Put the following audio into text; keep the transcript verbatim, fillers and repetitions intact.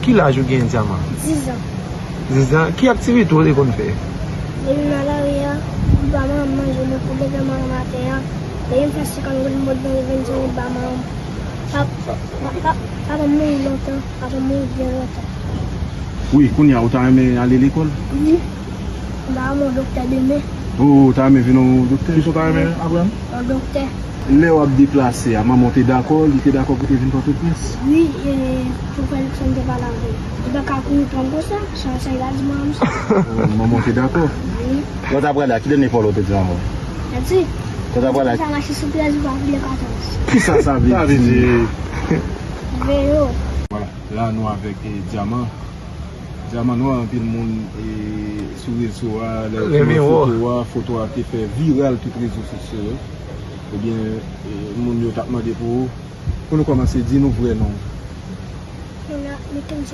Ki laj ou gen, Dyaman? Dizan. Dizan? Ki aktivite w te konn fè? Depi m nan lari a, m pa manyen manje, mwen koule nan manman maten an. Depi m fè senkant goud, m pot nan revenn sou pa manman. Pap, pap, pap, papa m mouri lontan, papa m mouri byen lontan. Wi, kounye a, ou ta renmen ale lekòl? Wi. M ta renmen yon doktè demen. Ou ta renmen vin yon doktè? Kisa w ta renmen aprann? Yon doktè. Lè w ap deplase a, manman w te dakò? Li te dakò pou te vin Pòtoprens? Wi, e, pou fè Luckson te pale avè l. Li pa ka kouri pran konsa, se yon sèl la di manman m sa. Oh, manman w te dakò? Wi. Lè w t ap prale a, ki dènye pawòl ou te di manman w? Mèsi. Lè w t ap prale a, sa mache sou pyè, li pa vle katòz. Kisa sa vle di? Sa vle di. Veyo. Vwala, la nou avèk, eh, Dyaman. Dyaman, nou wè anpil moun, eh, sou rezo a, lè yo pran foto a, foto a te fè viral tout rezo sosyo yo. Ebyen, eh, moun yo t ap mande pou ou. Pou nou kòmanse, di nou vrè non w. Mwen la, Mickens